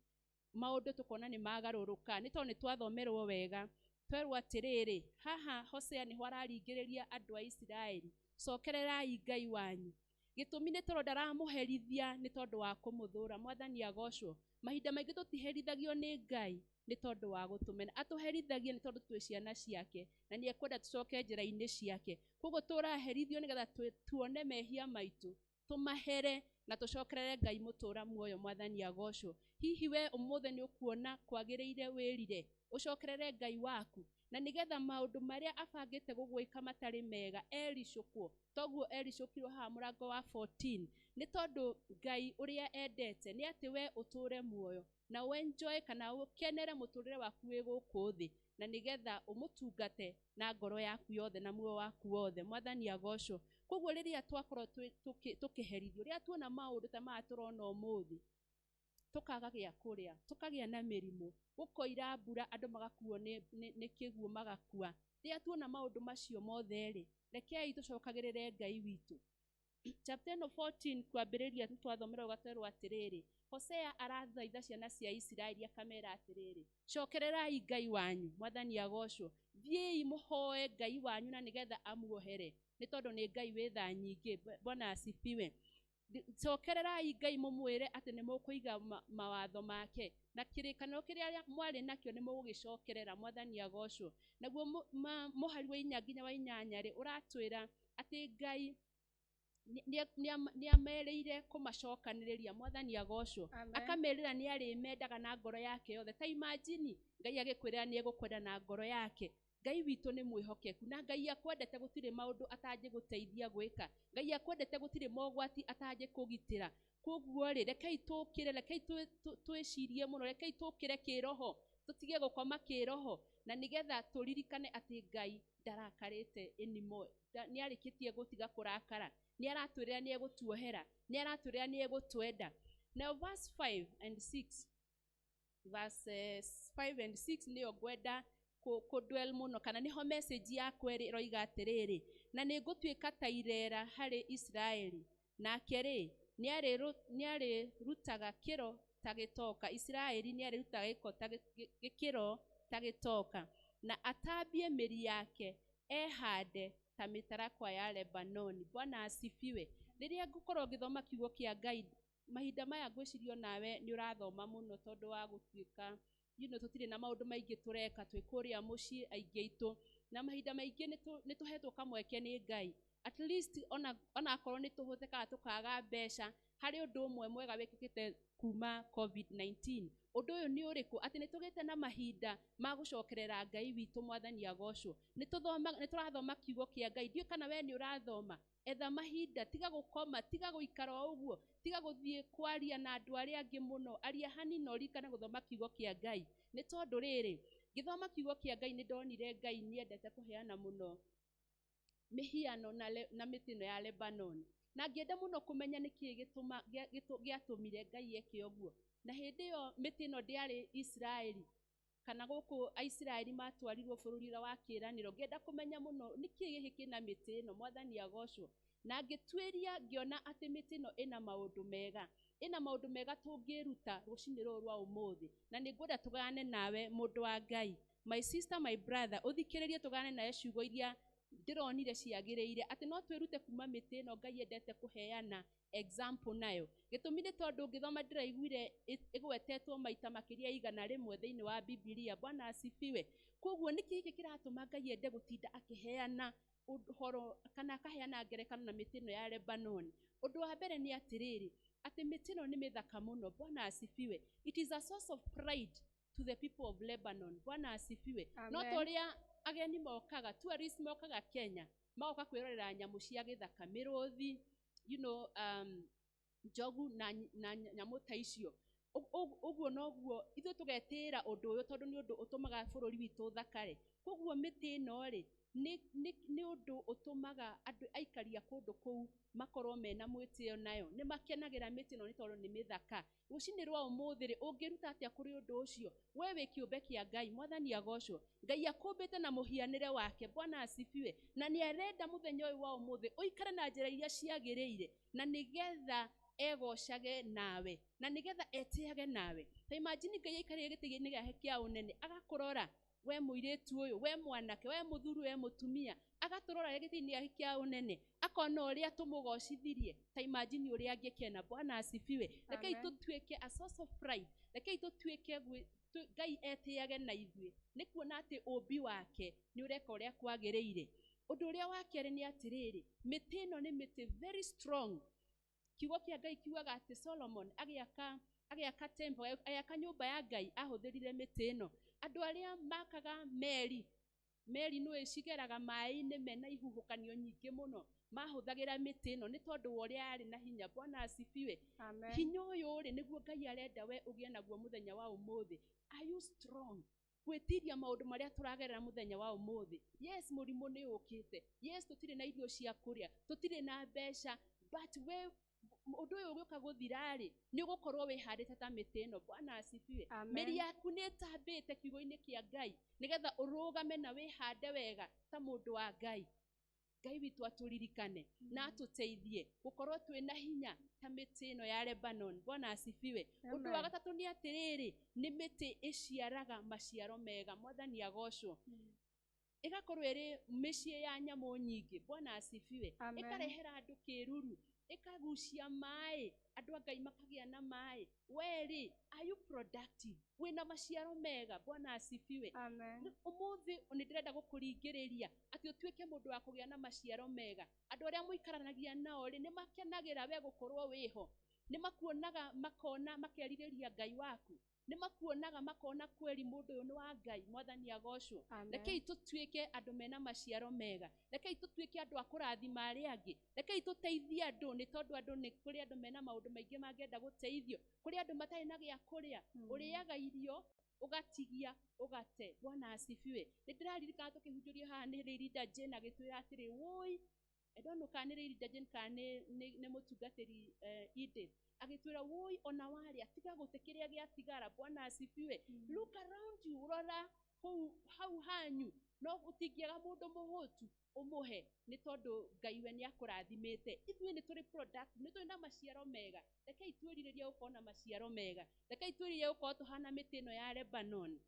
maũndũ tũkona nĩ magarũrũka, nĩ tondũ nĩ twathomerwo wega, twerwo atĩrĩrĩ, haha Hosea nĩho araringĩrĩria andũ a Isiraeli, cokererai Ngai wanyu. Gĩtũmi nĩ tondũ ndaramũherithia nĩ tondũ wa kũmũthũra. Mwathani agocwo. Mahinda maingĩ tũtiherithagio nĩ Ngai nĩ tondũ wa gũtũmena, atũherithagia nĩ tondũ twĩ ciana ciake na nĩ ekwenda tũcoke njĩra-inĩ ciake. Koguo tũraherithio nĩgetha tuone mehia maitũ, tũmahere na tũcokerere Ngai mũtũra muoyo. Mwathani agocwo. Hihi we ũmũthĩ nĩ ũkuona kwagĩrĩire wĩrire ũcokerere Ngai waku, na nĩgetha maũndũ marĩa abangĩte gũgwĩka matarĩ mega ericũkwo, toguo ericũkirwo haha mũrango wa 14, nĩ tondũ Ngai ũrĩa endete nĩ atĩ we ũtũre muoyo na ũenjoy kana ũkenere mũtũrĩre waku wĩ gũkũ thĩ, na nĩgetha ũmũtungate na ngoro yaku yothe na muoyo waku wothe. Mwathani agocwo. Koguo rĩrĩa twakorwo tũkĩherithio, rĩrĩa tuona maũndũ ta maya tũrona ũmũthĩ, tũkaga gĩa kũrĩa, tũkagĩa na mĩrimũ, gũkoira mbura andũ magakuo nĩ kĩguũ magakua, rĩrĩa tuona maũndũ macio mothe rĩ, rekei tũcokagĩrĩre Ngai witũ. Chapter ĩno 14 kwambĩrĩria nĩ twathomerwo gatwerwo atĩrĩrĩ, Hosea arathaitha ciana cia Isiraeli akamera atĩrĩrĩ, cokererai Ngai wanyu. Mwathani agocwo. Thiĩi mũhoe Ngai wanyu na nĩgetha amuohere, nĩ tondũ nĩ Ngai wĩ tha nyingĩ. Bwana asifiwe. Cokererai Ngai mũmwĩre atĩ nĩ mũkũiga mawatho make na kĩrĩkanĩro kĩrĩa mwarĩ nakĩo nĩ mũgũgĩcokerera. Mwathani agocwo. Naguo mũhari wa 4 nginya wa 8 rĩ, ũratwĩra atĩ Ngai nĩ amerĩire kũmacokanĩrĩria. Mwathani agocwo. Akamerĩra nĩ arĩmendaga na ngoro yake yothe. Ta imagine Ngai agĩkwĩra nĩ egũkwenda na ngoro yake. Ngai witũ nĩ mwĩhokeku na Ngai akwendete, gũtirĩ maũndũ atangĩgũteithia gwĩka. Ngai akwendete, gũtirĩ mogwati atangĩkũgitĩra. Koguo rĩ, rekei tũkĩre, rekei twĩcirie mũno, rekei tũkĩre kĩroho, tũtige gũkoma kĩroho, na nĩgetha tũririkane atĩ Ngai ndarakarĩte anymore, nĩ arĩkĩtie gũtiga kũrakara, nĩ aratwĩrĩra nĩ egũtuohera, nĩ aratwĩrĩra nĩ egũtwenda. Now verse 5 and 6, verses 5 and 6 nĩyo ngwenda kũdwell mũno, kana nĩho message yakwa ĩrĩ ĩroiga atĩrĩrĩ, na nĩ ngũtuĩka ta irera harĩ Isiraeli, nake rĩ nĩarĩrutaga kĩro ta gĩtoka. Isiraeli nĩarĩrutaga gĩkĩro ta gĩtoka, na atambie mĩri yake ehande ta mĩtarakwa ya Lebanoni. Bwana asifiwe. Rĩrĩa ngũkorwo ngĩthoma kiugo kĩa Ngai Mahinda maya ngwĩciria nawe nĩ ũrathoma mũno tondũ wa gũtuĩka tũtirĩ na maũndũ maingĩ tũreka, twĩ kũrĩa mũciĩ aingĩ aitũ, na mahinda maingĩ nĩ tũhetwo kamweke nĩ Ngai, at least ona akorwo nĩ tũhũthĩkaga tũkaga mbeca, harĩ ũndũ ũmwe mwega wĩkĩkĩte kuma COVID-19. Ũndũ ũyũ nĩ ũrĩkũ? Atĩ nĩ tũgĩte na mahinda ma gũcokerera Ngai witũ, Mwathani agocwo. Nĩ tũrathoma kiugo kĩa Ngai. Ndiũĩ kana we nĩ ũrathoma. Etha mahinda, tiga gũkoma, tiga gũikara o ũguo, tiga gũthiĩ kwaria na andũ arĩa angĩ mũno, aria hanini na ũririkane gũthoma kiugo kĩa Ngai. Nĩ tondũ rĩrĩ, ngĩthoma kiugo kĩa Ngai nĩ ndonire Ngai nĩendete kũheana mũno mĩhiano na mĩtĩ ĩno ya Lebanon. Na ngĩenda mũno kũmenya nĩkĩĩ gĩatũmire Ngai eke ũguo. Na hĩndĩ ĩyo mĩtĩ ĩno ndĩarĩ Isiraeli, kana gũkũ Aisiraeli matwarirwo bũrũri ũrĩa wa kĩĩranĩro. Ngĩenda kũmenya mũno nĩkĩĩ gĩkĩ kĩna mĩtĩ ĩno, Mwathani agocwo. Na ngĩtuĩria ngĩona atĩ mĩtĩ ĩno ĩna maũndũ mega, ĩna maũndũ mega tũngĩruta rũcinĩ rũrũ rwa ũmũthĩ. Na nĩ ngwenda tũgayane nawe mũndũ wa Ngai, my sister, my brother, ũthikĩrĩrie tũgayane nawe ciugo iria ndĩronire ciagĩrĩire, atĩ no twĩrute kuma mĩtĩ ĩno Ngai endete kũheana example nayo. Gĩtũmi nĩ tondũ ngĩthoma ndĩraiguire ĩgwetetwo maita makĩria 100 thĩinĩ wa Bibilia. Bwana asifiwe. Koguo nĩkĩ gĩkĩ kĩratũma Ngai ende gũtinda akĩheana ũhoro kana akaheana ngerekano na mĩtĩ ĩno ya Lebanon? Ũndũ wa mbere nĩ atĩrĩrĩ, atĩ mĩtĩ ĩno nĩ mĩthaka mũno. Bwana asifiwe. It is a source of pride to the people of Lebanon. Bwana asifiwe. No Amen. ta ũrĩa ageni mokaga, tourists mokaga Kenya, magoka kwĩrorera nyamũ cia gĩthaka, mĩrũthi, njogu na nyamũ ta icio. Ũguo noguo ithuĩ tũgetĩĩra ũndũ ũyũ tondũ nĩ ũndũ ũtũmaga bũrũri witũ ũthakare. Koguo mĩtĩ ĩno rĩ, nĩ ũndũ ũtũmaga andũ aikari a kũndũ kũu makorwo mena mwĩtĩo nayo. Nĩ makenagĩra mĩtĩ ĩno nĩ tondũ nĩ mĩthaka. Rũcinĩ rwa ũmũthĩ rĩ, ũngĩruta atĩa kũrĩ ũndũ ũcio? We wĩ kĩũmbe kĩa Ngai, Mwathani agocwo. Ngai akũmbĩte na mũhianĩre wake, Bwana asifiwe. Na nĩ arenda mũthenya ũyũ wa ũmũthĩ ũikare na njĩra iria ciagĩrĩire, na nĩgetha egocage nawe, na nĩgetha etĩage nawe. Ta imagine Ngai aikarĩire gĩtĩ-inĩ gĩake kĩa ũnene, agakũrora we mũirĩtu ũyũ, we mwanake, we mũthuri, we mũtumia, agatũrora gĩtĩ-inĩ gĩake kĩa ũnene, akona ũrĩa tũmũgocithirie. Ta imagine ũrĩa angĩkena. Bwana asifiwe. Rekei Amen. tũtuĩke a source of pride, rekei tũtuĩke Ngai etĩage na ithuĩ, nĩ kuona atĩ ũmbi wake nĩ ũreka ũrĩa kwagĩrĩire. Ũndũ ũrĩa wa kerĩ nĩ atĩrĩrĩ, mĩtĩ ĩno nĩ mĩtĩ very strong. Kiugo kĩa Ngai kiugaga atĩ Solomon agĩaka temple, agĩaka nyũmba ya Ngai, ahũthĩrire mĩtĩ ĩno. Andũ arĩa makaga meri, meri nĩ cigeraga maĩ-inĩ mena ihuhũkanio nyingĩ mũno, mahũthagĩra mĩtĩ ĩno nĩ tondũ wa ũrĩa yarĩ na hinya. Bwana asifiwe. Amen. Hinya ũyũ rĩ, nĩguo Ngai arenda we ũgĩe naguo mũthenya wa ũmũthĩ. Are you strong? Gwĩtiria maũndũ marĩa tũragerera mũthenya wa ũmũthĩ. Yes, mũrimũ nĩ ũkĩte. Yes, tũtirĩ na irio cia kũrĩa, tũtirĩ na mbeca, but we ũndũ ũyũ ũgĩũka gũthira rĩ, nĩ ũgũkorwo wĩhandĩte ta mĩtĩ ĩno. Bwana asifiwe. Amen. Mĩri yaku nĩ ĩtambĩte kiugo-inĩ kĩa Ngai, nĩgetha ũrũgame na wĩhande wega ta mũndũ wa Ngai. Ngai witũ atũririkane na atũteithie gũkorwo twĩna hinya ta mĩtĩ ĩno ya Lebanon. Bwana asifiwe. Ũndũ wa Amen. gatatũ nĩ atĩrĩrĩ, nĩ mĩtĩ ĩciaraga maciaro mega. Mwathani agocwo. Ĩgakorwo ĩrĩ mĩciĩ ya nyamũ nyingĩ. Bwana asifiwe. Amen. Ĩkarehera andũ kĩruru, ĩkagucia maĩ, andũ a Ngai makagĩa na maĩ. We rĩ, are you productive? Wĩna maciaro mega. Bwana asifiwe. Amen. Ũmũthĩ nĩ ndĩrenda gũkũringĩrĩria atĩ ũtuĩke mũndũ wa kũgĩa na maciaro mega. Andũ arĩa mũikaranagia nao rĩ, nĩ makenagĩra we gũkorwo wĩho. Nĩ makuonaga makona makerirĩria Ngai waku. Nĩ makuonaga makona kweri mũndũ ũyũ nĩ wa Ngai. Mwathani agocwo. Amen. Rekei tũtuĩke andũ mena maciaro mega. Rekei tũtuĩke andũ a kũrathima arĩa angĩ. Rekei tũteithie andũ, nĩ tondũ andũ nĩ kũrĩ andũ mena maũndũ maingĩ mangĩenda gũteithio. Kũrĩ andũ matarĩ na gĩa kũrĩa. Ũrĩaga irio ũgatigia ũgate. Bwana asifiwe. Nĩ ndĩraririkana tũkĩhunjĩrio haha nĩ Lady Jane agĩtwĩra atĩrĩ, woi, I don't know kana nĩ Lady Jane kana nĩ mũtungatĩri Edith, agĩtwĩra woi, ona warĩa tiga gũte kĩrĩa gĩatigara. Bwana asifiwe. Look around you, rora kũu hau hanyu, no gũtingĩaga mũndũ mũhũtu ũmũhe, nĩ tondũ Ngai we nĩ akũrathimĩte. Ithuĩ nĩ tũrĩ product, nĩ tũrĩ na maciaro mega. Rekei twĩrirĩrie gũkorwo na maciaro mega. Rekei twĩrirĩrie gũkorwo tũhana mĩtĩ ĩno ya Lebanon.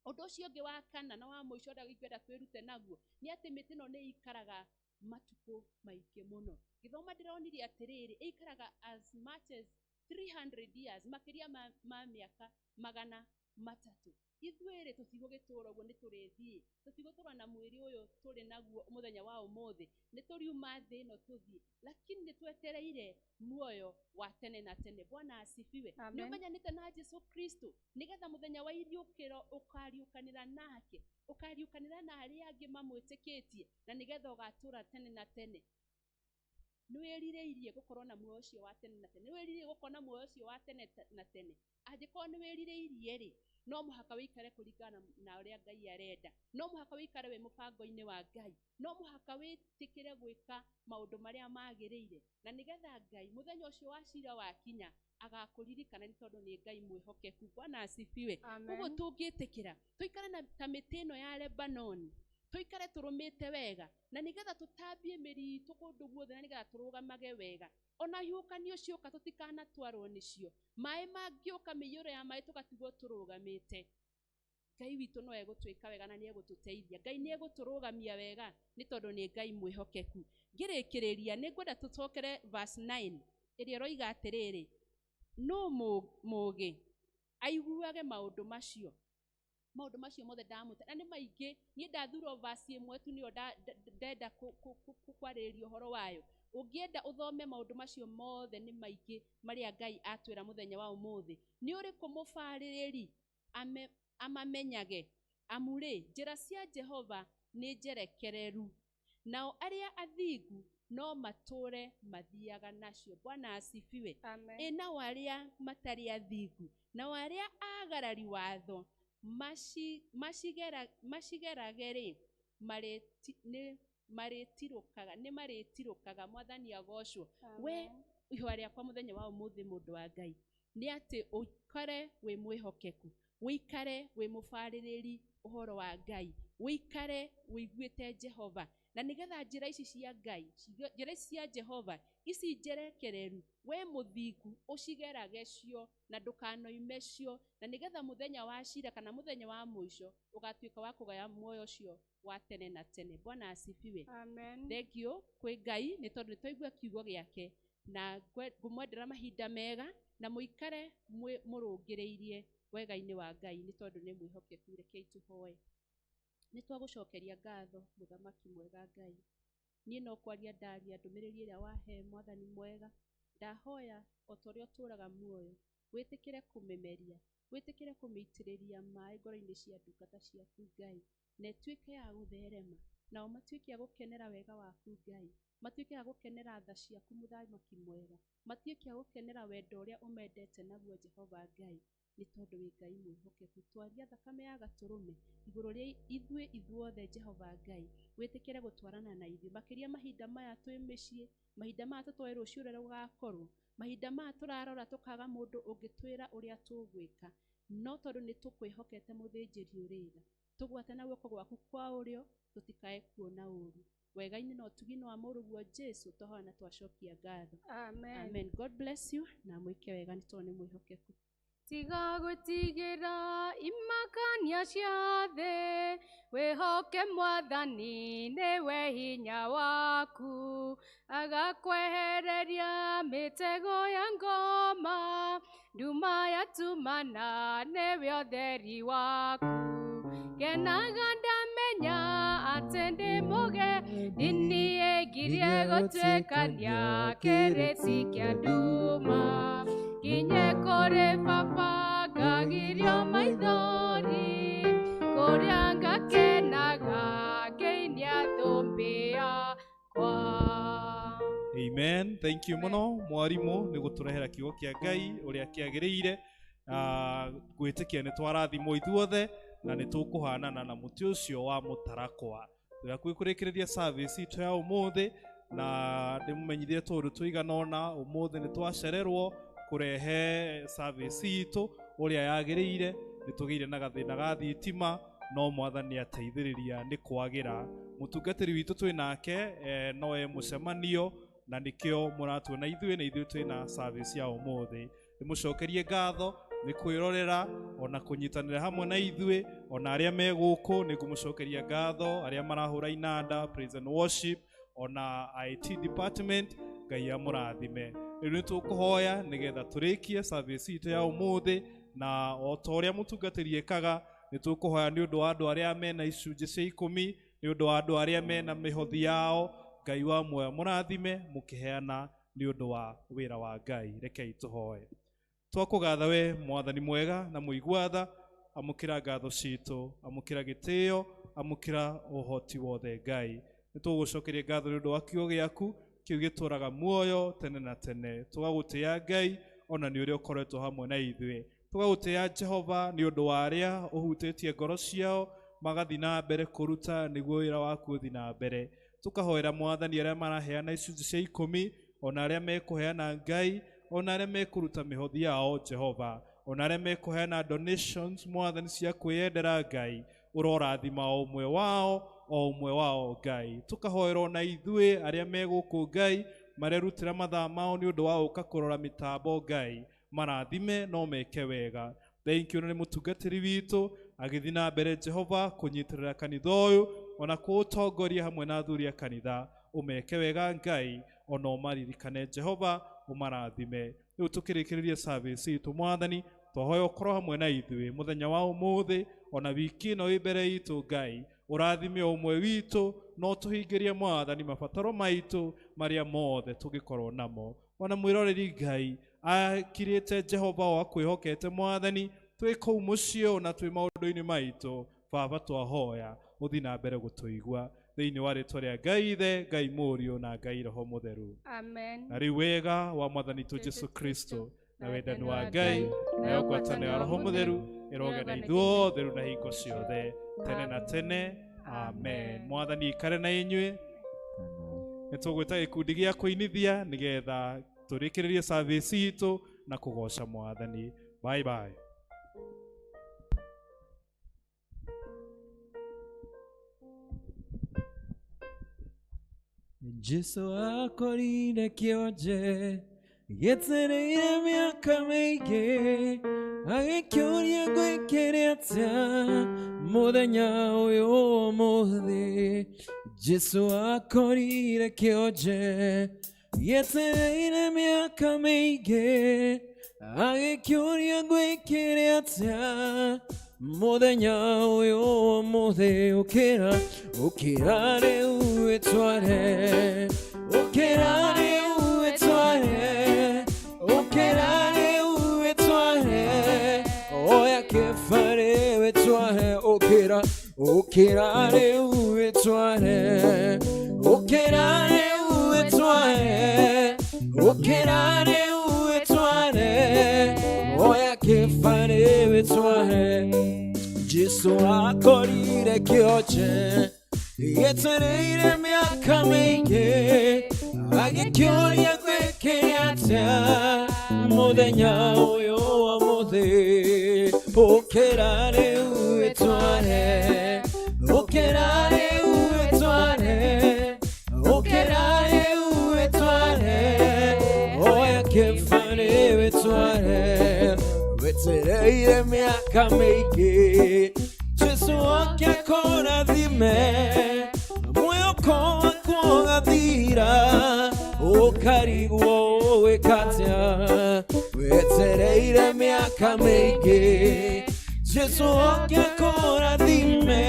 Ũndũ ũcio ũngĩ wa kana na wa mũico ũrĩa ingĩenda twĩrute naguo nĩ atĩ mĩtĩ ĩno nĩ ĩikaraga matukũ maingĩ mũno. Ngĩthoma ndĩronire atĩrĩrĩ, ĩikaraga as much as 300 years makiria ma miaka 300. Ithuĩ rĩ tũtigũgĩtũra ũguo, nĩ tũrĩthiĩ, tũtigũtũra na mwĩrĩ ũyũ tũrĩ naguo mũthenya wa ũmũthĩ, nĩ tũriuma thĩ ĩno tũthiĩ, lakini nĩ twetereire muoyo wa tene na tene. Bwana asifiwe. Nĩ ũmenyanĩte na Jesu Kristo nĩgetha mũthenya wa iriũkĩro ũkariũkanĩra nake, ũkariũkanĩra na arĩa angĩ mamwĩtĩkĩtie, na nĩgetha ũgatũra tene na tene. Nĩ wĩrirĩirie gũkorwo na muoyo ũcio wa tene na tene, nĩ wĩrirĩirie gũkorwo na muoyo ũcio wa tene na tene. Angĩkorwo nĩ wĩrirĩirie rĩ, no mũhaka wĩikare kũringana na ũrĩa Ngai arenda, no mũhaka wĩikare wĩ mũbango-inĩ wa Ngai, no mũhaka wĩtĩkĩre gwĩka maũndũ marĩa magĩrĩire, na nĩgetha Ngai mũthenya ũcio wa cira wakinya agakũririkana, nĩ tondũ nĩ Ngai mwĩhokeku. Bwana asifiwe. Ũguo tũngĩtĩkĩra tũikare na ta mĩtĩ ĩno ya Lebanoni, tũikare tũrũmĩte wega, na nĩgetha tũtambie mĩri itũ kũndũ guothe, na nĩgetha tũrũgamage wega. Ona ihuhũkanio cioka tũtikanatwarwo nĩcio, maĩ mangĩũka, mĩiyũro ya maĩ tũgatigwo tũrũgamĩte. Ngai witũ no egũtwĩka wega na nĩ egũtũteithia. Ngai nĩ egũtũrũgamia wega nĩ tondũ nĩ Ngai mwĩhokeku. Ngĩrĩkĩrĩria nĩ ngwenda tũcokere verse 9 ĩrĩa ĩroiga atĩrĩrĩ, nũ mũũgĩ aiguage maũndũ macio, maũndũ macio mothe ndamũta, na nĩ maingĩ. Niĩ ndathurwo verse ĩmwe tu nĩyo ndenda kwarĩrĩria ũhoro wayo. Ũngĩenda ũthome maũndũ macio mothe nĩ maingĩ marĩa Ngai atwĩra mũthenya wa ũmũthĩ. Nĩ ũrĩkũ mũbarĩrĩri amamenyage? Amu rĩ, njĩra cia Jehova nĩ njerekereru, nao arĩa athingu no matũre mathiaga nacio. Bwana asifiwe. Ĩ nao arĩa matarĩ athingu, nao arĩa agarari watho macigerage rĩ, nĩ marĩtirũkaga. Mwathani agocwo. We ihoya rĩakwa mũthenya wa ũmũthĩ, mũndũ wa Ngai, nĩ atĩ ũikare wĩ mwĩhokeku, wĩikare wĩ mũbarĩrĩri ũhoro wa Ngai, wĩikare wĩiguĩte Jehova, na nĩgetha njĩra ici cia Ngai, njĩra ici cia Jehova ici njerekereru, we mũthingu ũcigerage cio na ndũkanoime cio, na nĩgetha mũthenya wa cira kana mũthenya wa mũico ũgatuĩka wa kũgaya muoyo ũcio wa tene na tene. Bwana asifiwe. Amen. Thank you kwĩ Ngai nĩ tondũ nĩ twaigua kiugo gĩake, na ngũmwendera mahinda mega, na mũikare mũrũngĩrĩirie wega-inĩ wa Ngai nĩ tondũ nĩ mwĩhokeku. Rekei tũhoe. Nĩ twagũcokeria ngatho mũthamaki mwega Ngai. Niĩ no kwaria ndaria ndũmĩrĩri ĩrĩa wahe mwathani mwega. Ndahoya o ta ũrĩa ũtũũraga muoyo, wĩtĩkĩre kũmĩmeria, wĩtĩkĩre kũmĩitĩrĩria maĩ ngoro-inĩ cia ndungata ciaku Ngai, na ĩtuĩke ya gũtherema, nao matuĩke a gũkenera wega waku Ngai, matuĩke a gũkenera tha ciaku mũthamaki mwega, matuĩke a gũkenera wendo ũrĩa ũmendete naguo Jehova Ngai, nĩ tondũ wĩ Ngai mwĩhokeku. Twaria thakame ya gatũrũme igũrũ rĩa ithuĩ ithuothe Jehova Ngai, wĩtĩkĩre gũtwarana na ithuĩ makĩria mahinda maya twĩ mĩciĩ, mahinda maya tũtoĩ rũciũ ũrĩa rũgakorwo, mahinda maya tũrarora tũkaga mũndũ ũngĩtwĩra ũrĩa tũgwĩka, no tondũ nĩ tũkwĩhokete mũthĩnjĩri ũrĩ tha, tũgwate na guoko gwaku kwa ũrĩo tũtikae kuona ũru. Wega-inĩ na ũtugi-inĩ wa mũrũguo Jesu twahoya na twacokia ngatho. Amen. Amen. God bless you na mwĩke wega nĩ tondũ nĩ mwĩhokeku. Tiga gwĩtigĩra imakania cia thĩ, wĩhoke Mwathani nĩwe hinya waku, agakwehereria mĩtego ya ngoma, nduma yatumana nĩwe ũtheri waku. Kenaga ndamenya atĩ ndĩ mũgeni, niĩ ngirie gũtuĩkania kĩrĩti kĩa nduma, nginye kũrĩ baba ngagirio maithori, kũrĩa ngakenaga ngĩinia thũmbĩ yakwa. Amen. Thank you mũno mwarimu nĩ gũtũrehera kiugo kĩa Ngai ũrĩa kĩagĩrĩire. Gwĩtĩkia nĩ twarathimwo ithuothe na nĩ tũkũhanana na mũtĩ ũcio wa mũtarakwa. Tũrĩ hakuhĩ kũrĩkĩrĩria service itũ ya ũmũthĩ, na ndĩmũmenyithie tondũ tũigana ũna ũmũthĩ nĩ twacererwo kũrehe service itũ ũrĩa yagĩrĩire, nĩ tũgĩire na gathĩna ga thitima, no Mwathani ateithĩrĩria nĩ kwagĩra. Mũtungatĩri witũ twĩ nake no e mũcemanio, na nĩkĩo mũratuona ithuĩ na ithuĩ twĩna service ya ũmũthĩ. Ndĩmũcokerie ngatho nĩ kwĩrorera ona kũnyitanĩra hamwe na ithuĩ, ona arĩa me gũkũ nĩ ngũmũcokeria ngatho, arĩa marahũra inanda, praise and worship, ona IT department, Ngai amũrathime. Rĩu nĩ tũkũhoya nĩgetha tũrĩkie service itũ ya ũmũthĩ, na o ta ũrĩa mũtungatĩri ekaga, nĩ tũkũhoya nĩ ũndũ wa andũ arĩa mena icunjĩ cia ikũmi, nĩ ũndũ wa andũ arĩa mena mĩhothi yao. Ngai wa muoyo mũrathime mũkĩheana nĩ ũndũ wa wĩra wa Ngai. Rekei tũhoe. Twakũgatha we mwathani mwega na mũigua tha, amũkĩra ngatho citũ, amũkĩra gĩtĩo, amũkĩra ũhoti wothe Ngai. Nĩ tũgũcokeria ngatho nĩ ũndũ wa kiugo gĩaku kĩu gĩtũraga muoyo tene na tene. Tũgagũtĩĩa Ngai ona nĩ ũrĩa ũkoretwo hamwe na ithuĩ. Tũgagũtĩĩa Jehova nĩ ũndũ wa arĩa ũhutĩtie ngoro ciao magathiĩ na mbere kũruta nĩguo wĩra waku ũthiĩ na mbere. Tũkahoera mwathani arĩa maraheana icunjĩ cia ikũmi, ona arĩa mekũheana Ngai, ona arĩa mekũruta mĩhothi yao Jehova, ona arĩa mekũheana donations mwathani cia kwĩyendera Ngai, ũrorathima o ũmwe wao o ũmwe wao Ngai. Tũkahoera ona ithuĩ arĩa me gũkũ Ngai, marerutĩra mathaa mao nĩ ũndũ wa gũka kũrora mĩtambo Ngai, marathime no meke wega. Thank you nĩ mũtungatĩri witũ agĩthiĩ na mbere Jehova kũnyitĩrĩra kanitha ũyũ ona kũũtongoria hamwe na athuri a kanitha. Ũmeke wega Ngai, ona ũmaririkane Jehova, ũmarathime. Rĩu tũkĩrĩkĩrĩria service itũ mwathani, twahoya ũkorwo hamwe na ithuĩ mũthenya wa ũmũthĩ ona wiki ĩno ĩ mbere itũ Ngai. Ũrathime o ũmwe witũ no tũhingĩrie mwathani mabataro maitũ marĩa mothe tũngĩkorwo namo. Ona mwĩroreri Ngai akirĩte Jehova o akwĩhokete mwathani, twĩ kũu mũciĩ ona twĩ maũndũ-inĩ maitũ, Baba twahoya ũthiĩ na mbere gũtũigua thĩinĩ wa rĩtwa rĩa Ngai Ithe, Ngai Mũriũ na Ngai Roho Mũtheru. Amen. Na rĩu wega wa mwathani witũ Jesu Kristo na wendani wa Ngai nayo ngwatanĩro ya Roho Mũtheru ĩrogĩa na ithuothe rĩu na hingo ciothe tene na tene. Amen. Mwathani ikare na inyuĩ. Nĩ tũgwĩta gĩkundi gĩa kũinithia nĩgetha tũrĩkĩrĩrie service itũ na kũgoca mwathani. Bye bye. Jesu akorire kĩonje gĩetereire mĩaka mĩingĩ, agĩkĩũria ngwĩkĩre atĩa mũthenya ũyũ ũmũthĩ. Jesu akorire kĩonje gĩetereire mĩaka mĩingĩ, agĩkĩũria ngwĩkĩre atĩa mũthenya ũyũ ũmũthĩ. Ũkĩra, ũkĩra rĩu wĩtware, ũkĩra rĩu wĩtware, ũkĩra rĩu wĩtware, oya kĩbarĩ wĩtware. Ũkĩra, ũkĩra rĩu wĩtware, ũkĩra rĩu wĩtware, ũkĩra rĩu wĩtware, oya kĩbarĩ wĩtware. Jesu akorire kĩonje gĩetereire mĩaka mĩingĩ, agĩkĩũria ngwĩkĩre atĩa mũthenya ũyũ ũmũthĩ. Ũkĩra rĩu wĩtware, ũkĩra rĩu wĩtware, ũkĩra rĩu wĩtware, oya kĩbarĩ wĩtware. Wetereire mĩaka mĩingĩ, Jesu oke akũrathime, mwĩhoko waku ũgathira, ũkarigwo wĩka atĩa. Wetereire mĩaka mĩingĩ, Jesu oke akũrathime,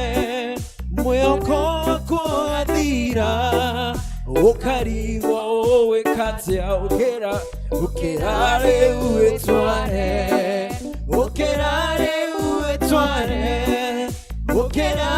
mwĩhoko waku ũgathira, ũkarigwo wĩka atĩa. Ũkĩra, ũkĩra rĩu wĩtware, ũkĩra rĩu wĩtware, ũkĩra